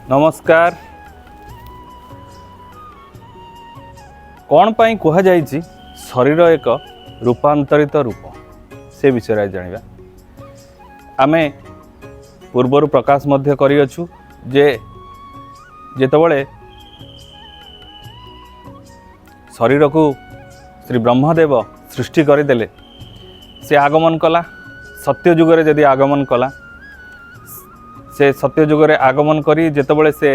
ନମସ୍କାର। କ'ଣ ପାଇଁ କୁହାଯାଇଛି ଶରୀର ଏକ ରୂପାନ୍ତରିତ ରୂପ, ସେ ବିଷୟରେ ଆଜି ଜାଣିବା। ଆମେ ପୂର୍ବରୁ ପ୍ରକାଶ ମଧ୍ୟ କରିଅଛୁ ଯେ ଯେତେବେଳେ ଶରୀରକୁ ଶ୍ରୀ ବ୍ରହ୍ମଦେବ ସୃଷ୍ଟି କରିଦେଲେ, ସେ ଆଗମନ କଲା। ସତ୍ୟ ଯୁଗରେ ଯଦି ଆଗମନ କଲା, ସେ ସତ୍ୟ ଯୁଗରେ ଆଗମନ କରି ଯେତେବେଳେ ସେ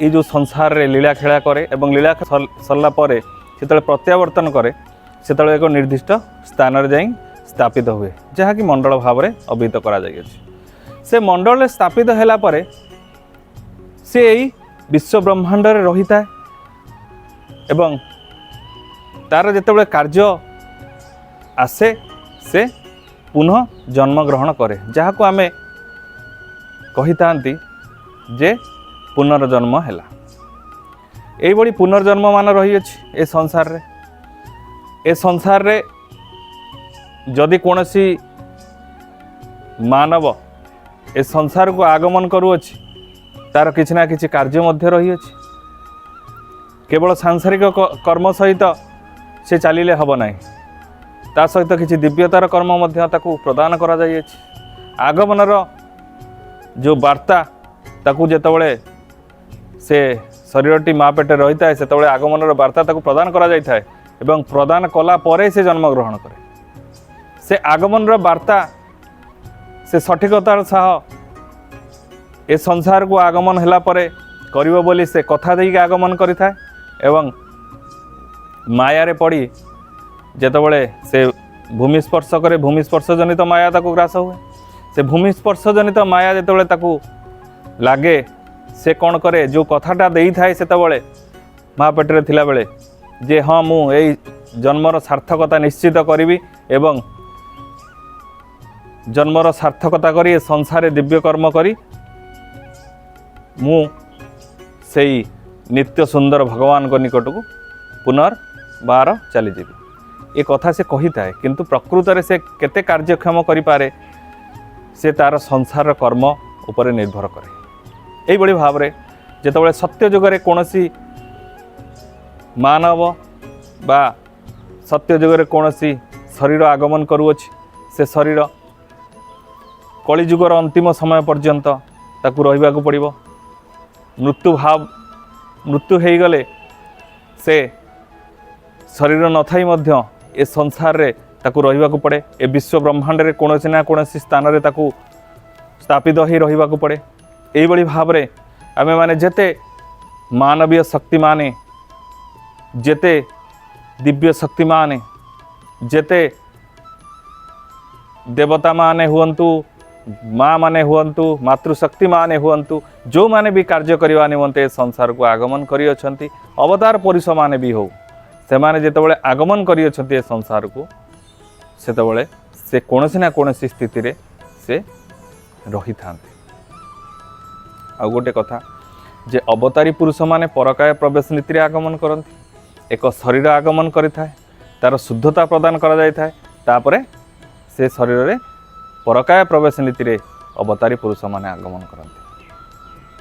ଏଇ ଯେଉଁ ସଂସାରରେ ଲୀଳା ଖେଳା କରେ ଏବଂ ଲୀଳା ସରିଲା ପରେ ଯେତେବେଳେ ପ୍ରତ୍ୟାବର୍ତ୍ତନ କରେ, ସେତେବେଳେ ଏକ ନିର୍ଦ୍ଦିଷ୍ଟ ସ୍ଥାନରେ ଯାଇ ସ୍ଥାପିତ ହୁଏ, ଯାହାକି ମଣ୍ଡଳ ଭାବରେ ଅଭିହିତ କରାଯାଇଅଛି। ସେ ମଣ୍ଡଳରେ ସ୍ଥାପିତ ହେଲା ପରେ ସେ ଏଇ ବିଶ୍ୱ ବ୍ରହ୍ମାଣ୍ଡରେ ରହିଥାଏ ଏବଂ ତାର ଯେତେବେଳେ କାର୍ଯ୍ୟ ଆସେ, ସେ ପୁନଃ ଜନ୍ମଗ୍ରହଣ କରେ, ଯାହାକୁ ଆମେ କହିଥାନ୍ତି ଯେ ପୁନର୍ଜନ୍ମ ହେଲା। ଏଇଭଳି ପୁନର୍ଜନ୍ମମାନ ରହିଅଛି ଏ ସଂସାରରେ। ଏ ସଂସାରରେ ଯଦି କୌଣସି ମାନବ ଏ ସଂସାରକୁ ଆଗମନ କରୁଅଛି, ତାର କିଛି ନା କିଛି କାର୍ଯ୍ୟ ମଧ୍ୟ ରହିଅଛି। କେବଳ ସାଂସାରିକ କର୍ମ ସହିତ ସେ ଚାଲିଲେ ହେବ ନାହିଁ, ତା ସହିତ କିଛି ଦିବ୍ୟତାର କର୍ମ ମଧ୍ୟ ତାକୁ ପ୍ରଦାନ କରାଯାଇଅଛି। ଆଗମନର ଯେଉଁ ବାର୍ତ୍ତା ତାକୁ ଯେତେବେଳେ ସେ ଶରୀରଟି ମା ପେଟରେ ରହିଥାଏ, ସେତେବେଳେ ଆଗମନର ବାର୍ତ୍ତା ତାକୁ ପ୍ରଦାନ କରାଯାଇଥାଏ ଏବଂ ପ୍ରଦାନ କଲା ପରେ ସେ ଜନ୍ମଗ୍ରହଣ କରେ। ସେ ଆଗମନର ବାର୍ତ୍ତା ସେ ସଠିକତାର ସହ ଏ ସଂସାରକୁ ଆଗମନ ହେଲା ପରେ କରିବ ବୋଲି ସେ କଥା ଦେଇକି ଆଗମନ କରିଥାଏ ଏବଂ ମାୟାରେ ପଡ଼ି ଯେତେବେଳେ ସେ ଭୂମି ସ୍ପର୍ଶ କରେ, ଭୂମି ସ୍ପର୍ଶ ଜନିତ ମାୟା ତାକୁ ଗ୍ରାସ ହୁଏ। ସେ ଭୂମି ସ୍ପର୍ଶ ଜନିତ ମାୟା ଯେତେବେଳେ ତାକୁ ଲାଗେ, ସେ କ'ଣ କରେ? ଯେଉଁ କଥାଟା ଦେଇଥାଏ ସେତେବେଳେ ମା ପେଟରେ ଥିଲାବେଳେ ଯେ ହଁ, ମୁଁ ଏଇ ଜନ୍ମର ସାର୍ଥକତା ନିଶ୍ଚିତ କରିବି ଏବଂ ଜନ୍ମର ସାର୍ଥକତା କରି ଏ ସଂସାରରେ ଦିବ୍ୟ କର୍ମ କରି ମୁଁ ସେଇ ନିତ୍ୟ ସୁନ୍ଦର ଭଗବାନଙ୍କ ନିକଟକୁ ପୁନର୍ବାର ଚାଲିଯିବି, ଏ କଥା ସେ କହିଥାଏ। କିନ୍ତୁ ପ୍ରକୃତରେ ସେ କେତେ କାର୍ଯ୍ୟକ୍ଷମ କରିପାରେ, ସେ ତା'ର ସଂସାରର କର୍ମ ଉପରେ ନିର୍ଭର କରେ। ଏଇଭଳି ଭାବରେ ଯେତେବେଳେ ସତ୍ୟ ଯୁଗରେ କୌଣସି ମାନବ ବା ସତ୍ୟ ଯୁଗରେ କୌଣସି ଶରୀର ଆଗମନ କରୁଅଛି, ସେ ଶରୀର କଳିଯୁଗର ଅନ୍ତିମ ସମୟ ପର୍ଯ୍ୟନ୍ତ ତାକୁ ରହିବାକୁ ପଡ଼ିବ। ମୃତ୍ୟୁ ଭାବ, ମୃତ୍ୟୁ ହେଇଗଲେ ସେ ଶରୀର ନଥାଇ ମଧ୍ୟ ଏ ସଂସାରରେ ତାକୁ ରହିବାକୁ ପଡ଼େ। ଏ ବିଶ୍ୱ ବ୍ରହ୍ମାଣ୍ଡରେ କୌଣସି ନା କୌଣସି ସ୍ଥାନରେ ତାକୁ ସ୍ଥାପିତ ହୋଇ ରହିବାକୁ ପଡ଼େ। ଏଇଭଳି ଭାବରେ ଆମେମାନେ ଯେତେ ମାନବୀୟ ଶକ୍ତିମାନେ, ଯେତେ ଦିବ୍ୟ ଶକ୍ତିମାନେ, ଯେତେ ଦେବତାମାନେ ହୁଅନ୍ତୁ, ମା ମାନେ ହୁଅନ୍ତୁ, ମାତୃଶକ୍ତିମାନେ ହୁଅନ୍ତୁ, ଯେଉଁମାନେ ବି କାର୍ଯ୍ୟ କରିବା ନିମନ୍ତେ ଏ ସଂସାରକୁ ଆଗମନ କରିଅଛନ୍ତି, ଅବତାର ପୁରୁଷମାନେ ବି ହଉ, ସେମାନେ ଯେତେବେଳେ ଆଗମନ କରିଅଛନ୍ତି ଏ ସଂସାରକୁ, ସେତେବେଳେ ସେ କୌଣସି ନା କୌଣସି ସ୍ଥିତିରେ ସେ ରହିଥାନ୍ତି। ଆଉ ଗୋଟେ କଥା ଯେ ଅବତାରୀ ପୁରୁଷମାନେ ପରକାୟ ପ୍ରବେଶ ନୀତିରେ ଆଗମନ କରନ୍ତି। ଏକ ଶରୀର ଆଗମନ କରିଥାଏ, ତା'ର ଶୁଦ୍ଧତା ପ୍ରଦାନ କରାଯାଇଥାଏ, ତାପରେ ସେ ଶରୀରରେ ପରକାୟ ପ୍ରବେଶ ନୀତିରେ ଅବତାରୀ ପୁରୁଷମାନେ ଆଗମନ କରନ୍ତି।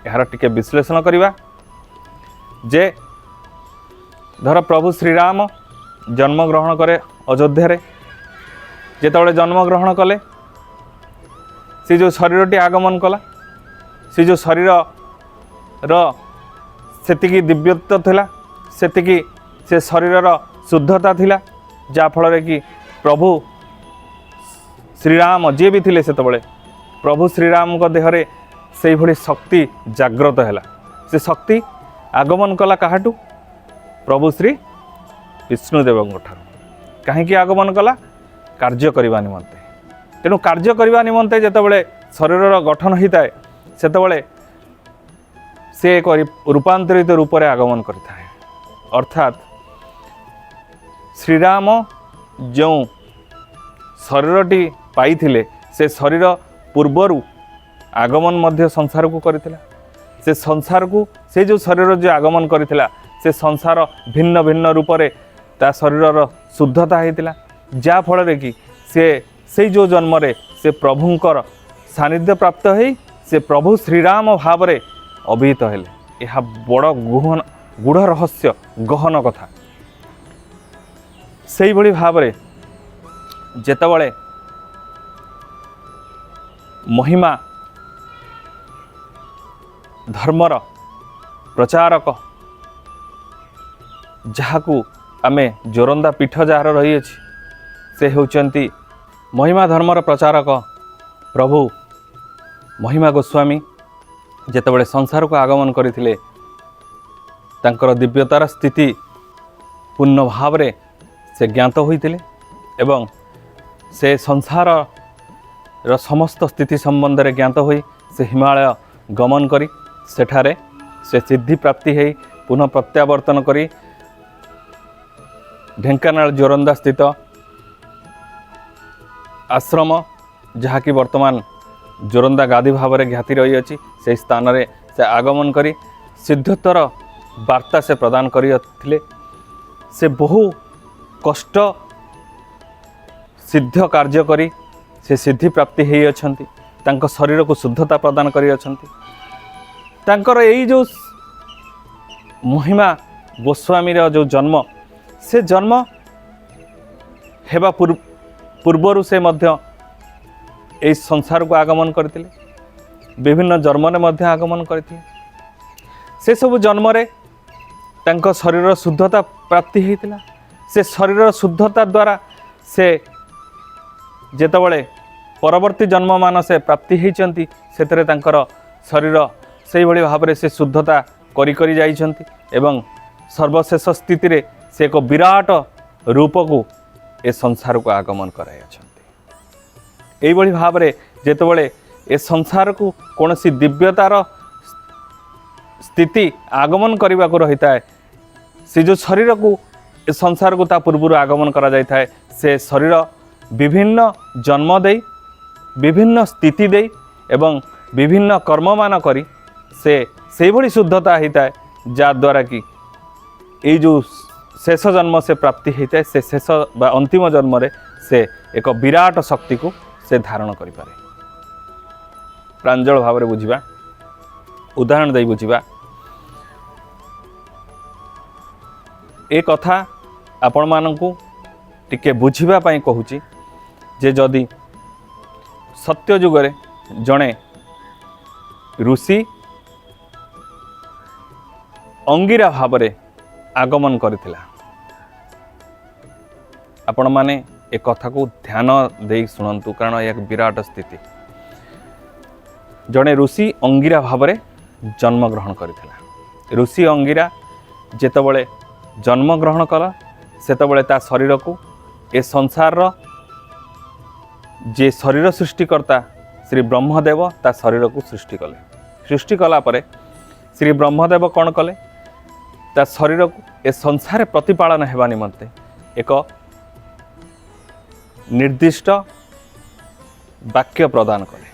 ଏହାର ଟିକେ ବିଶ୍ଳେଷଣ କରିବା ଯେ ଧର ପ୍ରଭୁ ଶ୍ରୀରାମ ଜନ୍ମଗ୍ରହଣ କରେ ଅଯୋଧ୍ୟାରେ। ଯେତେବେଳେ ଜନ୍ମଗ୍ରହଣ କଲେ, ସେ ଯେଉଁ ଶରୀରଟି ଆଗମନ କଲା, ସେ ଯେଉଁ ଶରୀରର ସେତିକି ଦିବ୍ୟତ୍ୱ ଥିଲା, ସେତିକି ସେ ଶରୀରର ଶୁଦ୍ଧତା ଥିଲା, ଯାହାଫଳରେ କି ପ୍ରଭୁ ଶ୍ରୀରାମ ଯିଏ ବି ଥିଲେ, ସେତେବେଳେ ପ୍ରଭୁ ଶ୍ରୀରାମଙ୍କ ଦେହରେ ସେଇଭଳି ଶକ୍ତି ଜାଗ୍ରତ ହେଲା। ସେ ଶକ୍ତି ଆଗମନ କଲା କାହାଠୁ? ପ୍ରଭୁ ଶ୍ରୀ ବିଷ୍ଣୁଦେବଙ୍କ ଠାରୁ। କାହିଁକି ଆଗମନ କଲା? କାର୍ଯ୍ୟ କରିବା ନିମନ୍ତେ। ତେଣୁ କାର୍ଯ୍ୟ କରିବା ନିମନ୍ତେ ଯେତେବେଳେ ଶରୀରର ଗଠନ ହୋଇଥାଏ, ସେତେବେଳେ ସେ ଏକ ରୂପାନ୍ତରିତ ରୂପରେ ଆଗମନ କରିଥାଏ। ଅର୍ଥାତ୍ ଶ୍ରୀରାମ ଯେଉଁ ଶରୀରଟି ପାଇଥିଲେ, ସେ ଶରୀର ପୂର୍ବରୁ ଆଗମନ ମଧ୍ୟ ସଂସାରକୁ କରିଥିଲା। ସେ ସଂସାରକୁ ସେ ଯେଉଁ ଶରୀର ଯେଉଁ ଆଗମନ କରିଥିଲା, ସେ ସଂସାର ଭିନ୍ନ ଭିନ୍ନ ରୂପରେ ତା ଶରୀରର ଶୁଦ୍ଧତା ହେଇଥିଲା, ଯାହାଫଳରେ କି ସେ ସେଇ ଯେଉଁ ଜନ୍ମରେ ସେ ପ୍ରଭୁଙ୍କର ସାନ୍ନିଧ୍ୟ ପ୍ରାପ୍ତ ହେଇ ସେ ପ୍ରଭୁ ଶ୍ରୀରାମ ଭାବରେ ଅଭିହିତ ହେଲେ। ଏହା ବଡ଼ ଗୂଢ଼ ରହସ୍ୟ, ଗହନ କଥା। ସେଇଭଳି ଭାବରେ ଯେତେବେଳେ ମହିମା ଧର୍ମର ପ୍ରଚାରକ, ଯାହାକୁ ଆମେ ଜୋରନ୍ଦା ପୀଠ ଯାହାର ରହିଅଛି, ସେ ହେଉଛନ୍ତି ମହିମା ଧର୍ମର ପ୍ରଚାରକ ପ୍ରଭୁ ମହିମା ଗୋସ୍ୱାମୀ, ଯେତେବେଳେ ସଂସାରକୁ ଆଗମନ କରିଥିଲେ, ତାଙ୍କର ଦିବ୍ୟତାର ସ୍ଥିତି ପୂର୍ଣ୍ଣ ଭାବରେ ସେ ଜ୍ଞାତ ହୋଇଥିଲେ ଏବଂ ସେ ସଂସାରର ସମସ୍ତ ସ୍ଥିତି ସମ୍ବନ୍ଧରେ ଜ୍ଞାତ ହୋଇ ସେ ହିମାଳୟ ଗମନ କରି ସେଠାରେ ସେ ସିଦ୍ଧି ପ୍ରାପ୍ତି ହେଇ ପୁନଃ ପ୍ରତ୍ୟାବର୍ତ୍ତନ କରି ଢେଙ୍କାନାଳ ଜୋରନ୍ଦା ସ୍ଥିତ ଆଶ୍ରମ, ଯାହାକି ବର୍ତ୍ତମାନ ଜୋରନ୍ଦା ଗାଦି ଭାବରେ ଖ୍ୟାତି ରହିଅଛି, ସେହି ସ୍ଥାନରେ ସେ ଆଗମନ କରି ସିଦ୍ଧତ୍ୱର ବାର୍ତ୍ତା ସେ ପ୍ରଦାନ କରିଥିଲେ। ସେ ବହୁ କଷ୍ଟ ସିଦ୍ଧ କାର୍ଯ୍ୟ କରି ସେ ସିଦ୍ଧି ପ୍ରାପ୍ତି ହେଇଅଛନ୍ତି। ତାଙ୍କ ଶରୀରକୁ ଶୁଦ୍ଧତା ପ୍ରଦାନ କରିଅଛନ୍ତି। ତାଙ୍କର ଏଇ ଯେଉଁ ମହିମା ଗୋସ୍ୱାମୀର ଯେଉଁ ଜନ୍ମ, ସେ ଜନ୍ମ ହେବା ପୂର୍ବରୁ ସେ ମଧ୍ୟ ଏଇ ସଂସାରକୁ ଆଗମନ କରିଥିଲେ। ବିଭିନ୍ନ ଜନ୍ମରେ ମଧ୍ୟ ଆଗମନ କରିଥିଲେ। ସେସବୁ ଜନ୍ମରେ ତାଙ୍କ ଶରୀରର ଶୁଦ୍ଧତା ପ୍ରାପ୍ତି ହେଇଥିଲା। ସେ ଶରୀରର ଶୁଦ୍ଧତା ଦ୍ୱାରା ସେ ଯେତେବେଳେ ପରବର୍ତ୍ତୀ ଜନ୍ମମାନ ସେ ପ୍ରାପ୍ତି ହେଇଛନ୍ତି, ସେଥିରେ ତାଙ୍କର ଶରୀର ସେଇଭଳି ଭାବରେ ସେ ଶୁଦ୍ଧତା କରି କରି ଯାଇଛନ୍ତି ଏବଂ ସର୍ବଶେଷ ସ୍ଥିତିରେ ସେ ଏକ ବିରାଟ ରୂପକୁ ଏ ସଂସାରକୁ ଆଗମନ କରାଇଅଛନ୍ତି। ଏଇଭଳି ଭାବରେ ଯେତେବେଳେ ଏ ସଂସାରକୁ କୌଣସି ଦିବ୍ୟତାର ସ୍ଥିତି ଆଗମନ କରିବାକୁ ରହିଥାଏ, ସେ ଯେଉଁ ଶରୀରକୁ ଏ ସଂସାରକୁ ତା ପୂର୍ବରୁ ଆଗମନ କରାଯାଇଥାଏ, ସେ ଶରୀର ବିଭିନ୍ନ ଜନ୍ମ ଦେଇ, ବିଭିନ୍ନ ସ୍ଥିତି ଦେଇ ଏବଂ ବିଭିନ୍ନ କର୍ମମାନ କରି ସେ ସେଇଭଳି ଶୁଦ୍ଧତା ହେଇଥାଏ, ଯାହାଦ୍ୱାରା କି ଏଇ ଯେଉଁ ଶେଷ ଜନ୍ମ ସେ ପ୍ରାପ୍ତି ହେଇଥାଏ, ସେ ଶେଷ ବା ଅନ୍ତିମ ଜନ୍ମରେ ସେ ଏକ ବିରାଟ ଶକ୍ତିକୁ ସେ ଧାରଣ କରିପାରେ। ପ୍ରାଞ୍ଜଳ ଭାବରେ ବୁଝିବା, ଉଦାହରଣ ଦେଇ ବୁଝିବା। ଏ କଥା ଆପଣମାନଙ୍କୁ ଟିକେ ବୁଝିବା ପାଇଁ କହୁଛି ଯେ ଯଦି ସତ୍ୟ ଯୁଗରେ ଜଣେ ଋଷି ଅଙ୍ଗିରା ଭାବରେ ଆଗମନ କରିଥିଲା, ଆପଣମାନେ ଏ କଥାକୁ ଧ୍ୟାନ ଦେଇ ଶୁଣନ୍ତୁ, କାରଣ ଏହା ଏକ ବିରାଟ ସ୍ଥିତି। ଜଣେ ଋଷି ଅଙ୍ଗିରା ଭାବରେ ଜନ୍ମଗ୍ରହଣ କରିଥିଲା। ଋଷି ଅଙ୍ଗିରା ଯେତେବେଳେ ଜନ୍ମଗ୍ରହଣ କଲା, ସେତେବେଳେ ତା ଶରୀରକୁ ଏ ସଂସାରର ଯେ ଶରୀର ସୃଷ୍ଟିକର୍ତ୍ତା ଶ୍ରୀ ବ୍ରହ୍ମଦେବ ତା ଶରୀରକୁ ସୃଷ୍ଟି କଲେ। ସୃଷ୍ଟି କଲା ପରେ ଶ୍ରୀ ବ୍ରହ୍ମଦେବ କ'ଣ କଲେ? ତା ଶରୀରକୁ ଏ ସଂସାରରେ ପ୍ରତିପାଳନ ହେବା ନିମନ୍ତେ ଏକ ନିର୍ଦ୍ଦିଷ୍ଟ ବାକ୍ୟ ପ୍ରଦାନ କଲେ,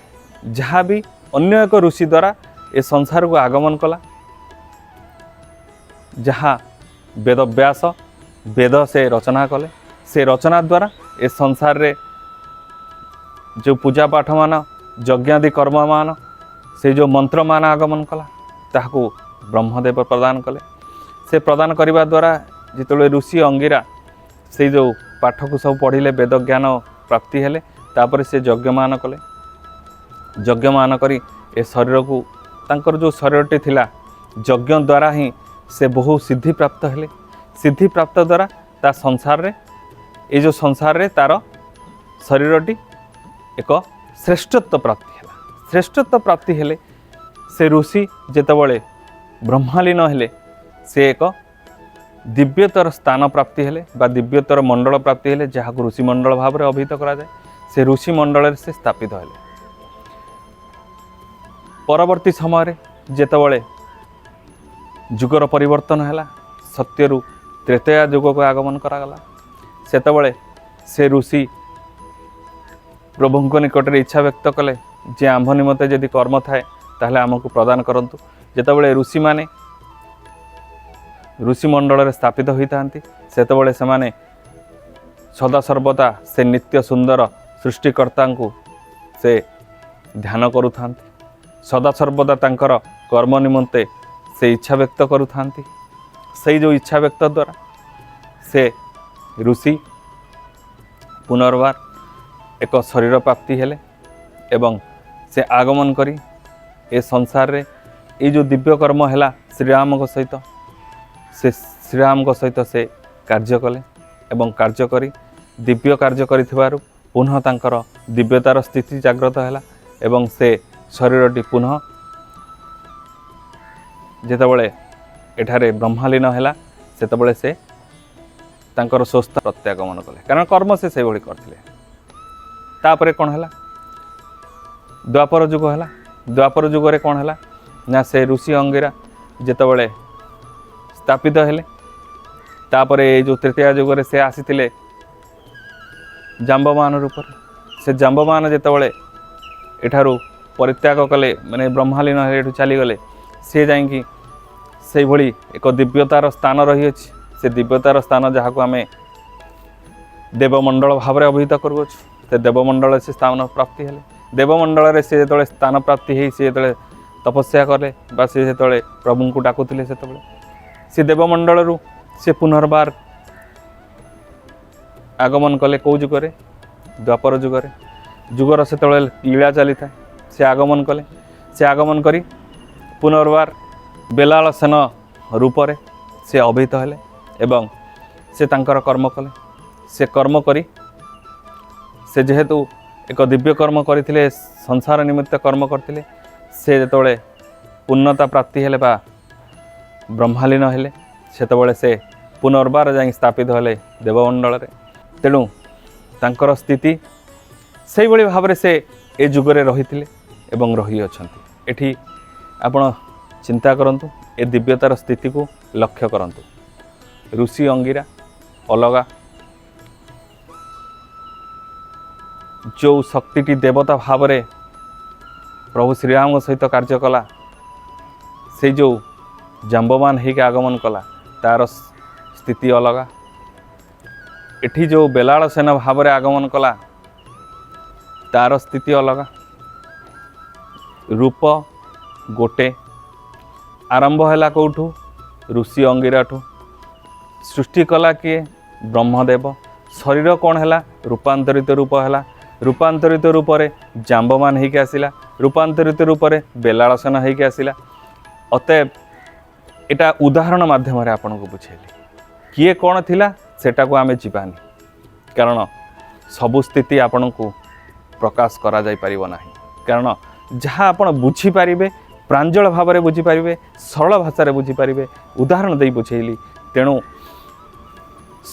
ଯାହା ବି ଅନ୍ୟ ଏକ ଋଷି ଦ୍ୱାରା ଏ ସଂସାରକୁ ଆଗମନ କଲା, ଯାହା ବେଦବ୍ୟାସ ବେଦ ସେ ରଚନା କଲେ। ସେ ରଚନା ଦ୍ୱାରା ଏ ସଂସାରରେ ଯେଉଁ ପୂଜା ପାଠମାନ, ଯଜ୍ଞାଦି କର୍ମମାନ, ସେ ଯେଉଁ ମନ୍ତ୍ରମାନ ଆଗମନ କଲା, ତାହାକୁ ବ୍ରହ୍ମଦେବ ପ୍ରଦାନ କଲେ। ସେ ପ୍ରଦାନ କରିବା ଦ୍ୱାରା ଯେତେବେଳେ ଋଷି ଅଙ୍ଗିରା ସେଇ ଯେଉଁ ପାଠକୁ ସବୁ ପଢ଼ିଲେ, ବେଦ ଜ୍ଞାନ ପ୍ରାପ୍ତି ହେଲେ, ତାପରେ ସେ ଯଜ୍ଞମାନ କଲେ। ଯଜ୍ଞମାନ କରି ଏ ଶରୀରକୁ, ତାଙ୍କର ଯେଉଁ ଶରୀରଟି ଥିଲା, ଯଜ୍ଞ ଦ୍ୱାରା ହିଁ ସେ ବହୁ ସିଦ୍ଧି ପ୍ରାପ୍ତ ହେଲେ। ସିଦ୍ଧି ପ୍ରାପ୍ତ ଦ୍ୱାରା ତା ସଂସାରରେ, ଏ ଯେଉଁ ସଂସାରରେ ତାର ଶରୀରଟି ଏକ ଶ୍ରେଷ୍ଠତ୍ୱ ପ୍ରାପ୍ତି ହେଲା। ଶ୍ରେଷ୍ଠତ୍ୱ ପ୍ରାପ୍ତି ହେଲେ ସେ ଋଷି ଯେତେବେଳେ ବ୍ରହ୍ମାଲୀନ ହେଲେ, ସେ ଏକ ଦିବ୍ୟତର ସ୍ଥାନ ପ୍ରାପ୍ତି ହେଲେ ବା ଦିବ୍ୟତର ମଣ୍ଡଳ ପ୍ରାପ୍ତି ହେଲେ, ଯାହାକୁ ଋଷିମଣ୍ଡଳ ଭାବରେ ଅଭିହିତ କରାଯାଏ। ସେ ଋଷି ମଣ୍ଡଳରେ ସେ ସ୍ଥାପିତ ହେଲେ। ପରବର୍ତ୍ତୀ ସମୟରେ ଯେତେବେଳେ ଯୁଗର ପରିବର୍ତ୍ତନ ହେଲା, ସତ୍ୟରୁ ତ୍ରେତୟା ଯୁଗକୁ ଆଗମନ କରାଗଲା, ସେତେବେଳେ ସେ ଋଷି ପ୍ରଭୁଙ୍କ ନିକଟରେ ଇଚ୍ଛା ବ୍ୟକ୍ତ କଲେ ଯେ ଆମ୍ଭ ନିମନ୍ତେ ଯଦି କର୍ମ ଥାଏ, ତାହେଲେ ଆମକୁ ପ୍ରଦାନ କରନ୍ତୁ। ଯେତେବେଳେ ଋଷିମାନେ ଋଷିମଣ୍ଡଳରେ ସ୍ଥାପିତ ହୋଇଥାନ୍ତି, ସେତେବେଳେ ସେମାନେ ସଦାସର୍ବଦା ସେ ନିତ୍ୟ ସୁନ୍ଦର ସୃଷ୍ଟିକର୍ତ୍ତାଙ୍କୁ ସେ ଧ୍ୟାନ କରୁଥାନ୍ତି। ସଦାସର୍ବଦା ତାଙ୍କର କର୍ମ ନିମନ୍ତେ ସେ ଇଚ୍ଛା ବ୍ୟକ୍ତ କରୁଥାନ୍ତି। ସେଇ ଯେଉଁ ଇଚ୍ଛା ବ୍ୟକ୍ତ ଦ୍ୱାରା ସେ ଋଷି ପୁନର୍ବାର ଏକ ଶରୀର ପ୍ରାପ୍ତି ହେଲେ ଏବଂ ସେ ଆଗମନ କରି ଏ ସଂସାରରେ ଏଇ ଯେଉଁ ଦିବ୍ୟ କର୍ମ ହେଲା ଶ୍ରୀରାମଙ୍କ ସହିତ, ସେ ଶ୍ରୀରାମଙ୍କ ସହିତ ସେ କାର୍ଯ୍ୟ କଲେ ଏବଂ କାର୍ଯ୍ୟ କରି ଦିବ୍ୟ କାର୍ଯ୍ୟ କରିଥିବାରୁ ପୁନଃ ତାଙ୍କର ଦିବ୍ୟତାର ସ୍ଥିତି ଜାଗ୍ରତ ହେଲା ଏବଂ ସେ ଶରୀରଟି ପୁନଃ ଯେତେବେଳେ ଏଠାରେ ବ୍ରହ୍ମାଲୀନ ହେଲା, ସେତେବେଳେ ସେ ତାଙ୍କର ସ୍ୱସ୍ଥ ପ୍ରତ୍ୟାଗମନ କଲେ, କାରଣ କର୍ମ ସେ ସେଇଭଳି କରିଥିଲେ। ତାପରେ କ'ଣ ହେଲା? ଦ୍ୱାପର ଯୁଗ ହେଲା। ଦ୍ୱାପର ଯୁଗରେ କ'ଣ ହେଲା ନା, ସେ ଋଷି ଅଙ୍ଗିରା ଯେତେବେଳେ ସ୍ଥାପିତ ହେଲେ, ତାପରେ ଏଇ ଯେଉଁ ତ୍ରେତୟା ଯୁଗରେ ସେ ଆସିଥିଲେ ଜାମ୍ବମାନ ରୂପରେ। ସେ ଜାମ୍ବମାନ ଯେତେବେଳେ ଏଠାରୁ ପରିତ୍ୟାଗ କଲେ, ମାନେ ବ୍ରହ୍ମାଲୀନ ହେଲେ, ଏଠୁ ଚାଲିଗଲେ, ସେ ଯାଇକି ସେଇଭଳି ଏକ ଦିବ୍ୟତାର ସ୍ଥାନ ରହିଅଛି। ସେ ଦିବ୍ୟତାର ସ୍ଥାନ ଯାହାକୁ ଆମେ ଦେବମଣ୍ଡଳ ଭାବରେ ଅଭିହିତ କରୁଅଛୁ, ସେ ଦେବମଣ୍ଡଳରେ ସେ ସ୍ଥାନ ପ୍ରାପ୍ତି ହେଲେ। ଦେବମଣ୍ଡଳରେ ସେ ଯେତେବେଳେ ସ୍ଥାନ ପ୍ରାପ୍ତି ହେଇ ସେ ଯେତେବେଳେ ତପସ୍ୟା କଲେ ବା ସେ ଯେତେବେଳେ ପ୍ରଭୁଙ୍କୁ ଡାକୁଥିଲେ, ସେତେବେଳେ ସେ ଦେବମଣ୍ଡଳରୁ ସେ ପୁନର୍ବାର ଆଗମନ କଲେ। କେଉଁ ଯୁଗରେ? ଦ୍ୱାପର ଯୁଗରେ। ଯୁଗର ସେତେବେଳେ ଲୀଳା ଚାଲିଥାଏ। ସେ ଆଗମନ କଲେ। ସେ ଆଗମନ କରି ପୁନର୍ବାର ବେଲାଳ ସେନ ରୂପରେ ସେ ଅଭିହିତ ହେଲେ ଏବଂ ସେ ତାଙ୍କର କର୍ମ କଲେ। ସେ କର୍ମ କରି ସେ ଯେହେତୁ ଏକ ଦିବ୍ୟ କର୍ମ କରିଥିଲେ, ସଂସାର ନିମିତ୍ତ କର୍ମ କରିଥିଲେ, ସେ ଯେତେବେଳେ ପୂର୍ଣ୍ଣତା ପ୍ରାପ୍ତି ହେଲେ ବା ବ୍ରହ୍ମାଲୀନ ହେଲେ, ସେତେବେଳେ ସେ ପୁନର୍ବାର ଯାଇ ସ୍ଥାପିତ ହେଲେ ଦେବମଣ୍ଡଳରେ। ତେଣୁ ତାଙ୍କର ସ୍ଥିତି ସେଇଭଳି ଭାବରେ ସେ ଏ ଯୁଗରେ ରହିଥିଲେ ଏବଂ ରହିଅଛନ୍ତି। ଏଠି ଆପଣ ଚିନ୍ତା କରନ୍ତୁ, ଏ ଦିବ୍ୟତାର ସ୍ଥିତିକୁ ଲକ୍ଷ୍ୟ କରନ୍ତୁ। ଋଷି ଅଙ୍ଗିରା ଅଲଗା, ଯେଉଁ ଶକ୍ତିଟି ଦେବତା ଭାବରେ ପ୍ରଭୁ ଶ୍ରୀରାମଙ୍କ ସହିତ କାର୍ଯ୍ୟ କଲା, ସେଇ ଯେଉଁ ଜାମ୍ବମାନ ହେଇକି ଆଗମନ କଲା, ତା'ର ସ୍ଥିତି ଅଲଗା। ଏଠି ଯେଉଁ ବେଲାଳ ସେନ ଭାବରେ ଆଗମନ କଲା, ତା'ର ସ୍ଥିତି ଅଲଗା। ରୂପ ଗୋଟେ। ଆରମ୍ଭ ହେଲା କେଉଁଠୁ? ଋଷି ଅଙ୍ଗିରାଠୁ। ସୃଷ୍ଟି କଲା କିଏ? ବ୍ରହ୍ମଦେବ। ଶରୀର କ'ଣ ହେଲା? ରୂପାନ୍ତରିତ ରୂପ ହେଲା। ରୂପାନ୍ତରିତ ରୂପରେ ଜାମ୍ବମାନ ହେଇକି ଆସିଲା, ରୂପାନ୍ତରିତ ରୂପରେ ବେଲାଳସେନ ହେଇକି ଆସିଲା। ଅତଏବ ଏଇଟା ଉଦାହରଣ ମାଧ୍ୟମରେ ଆପଣଙ୍କୁ ବୁଝେଇଲି। କିଏ କ'ଣ ଥିଲା ସେଟାକୁ ଆମେ ଯିବାନି, କାରଣ ସବୁ ସ୍ଥିତି ଆପଣଙ୍କୁ ପ୍ରକାଶ କରାଯାଇପାରିବ ନାହିଁ। କାରଣ ଯାହା ଆପଣ ବୁଝିପାରିବେ, ପ୍ରାଞ୍ଜଳ ଭାବରେ ବୁଝିପାରିବେ, ସରଳ ଭାଷାରେ ବୁଝିପାରିବେ, ଉଦାହରଣ ଦେଇ ବୁଝେଇଲି। ତେଣୁ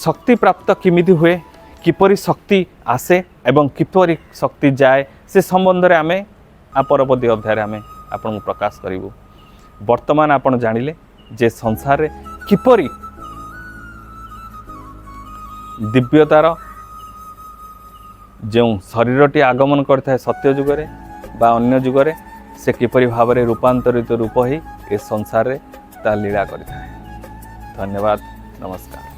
ଶକ୍ତି ପ୍ରାପ୍ତ କେମିତି ହୁଏ, କିପରି ଶକ୍ତି ଆସେ ଏବଂ କିପରି ଶକ୍ତି ଯାଏ, ସେ ସମ୍ବନ୍ଧରେ ଆମେ ପରବର୍ତ୍ତୀ ଅଧ୍ୟାୟରେ ଆମେ ଆପଣଙ୍କୁ ପ୍ରକାଶ କରିବୁ। ବର୍ତ୍ତମାନ ଆପଣ ଜାଣିଲେ ଯେ ସଂସାରରେ କିପରି ଦିବ୍ୟତାର ଯେଉଁ ଶରୀରଟି ଆଗମନ କରିଥାଏ ସତ୍ୟ ଯୁଗରେ ବା ଅନ୍ୟ ଯୁଗରେ, ସେ କିପରି ଭାବରେ ରୂପାନ୍ତରିତ ରୂପ ହେଇ ଏ ସଂସାରରେ ତା ଲୀଳା କରିଥାଏ। ଧନ୍ୟବାଦ, ନମସ୍କାର।